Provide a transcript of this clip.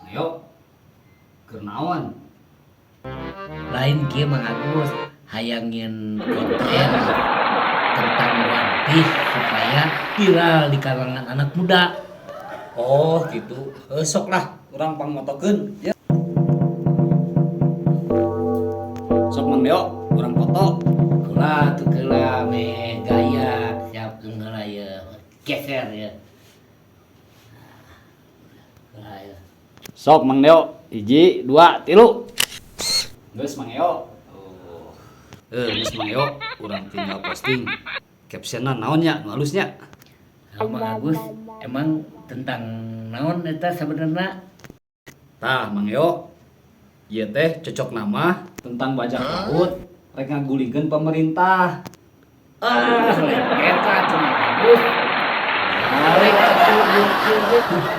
Mang Eo, keur naon? Lain kieu, Mang Agus, hayang nyieun konten tentang One Piece supaya viral di kalangan anak muda. Oh, gitu. Heuh, sok lah, urang pangmotokeun ya. Sok, Mang Deo, urang foto. Kula tuh, kula meh gaya siap heula ya. Geser ya. Heula ya. Sok, Mang Deo, hiji, dua, tilu. Geus, Mang Eo. Oh. Eh, geus, Mang Eo, urang tinggal posting. Captionna naon nya, nu halus nya? Nah, Mang Agus, emang tentang naon eta sebenarnya? Tah, Mang Eo, ieu teh cocok nama tentang bajak laut rek ngagulingkeun pemerintah. Ah, lain eta tuh, Mang Agus. Balik atuh.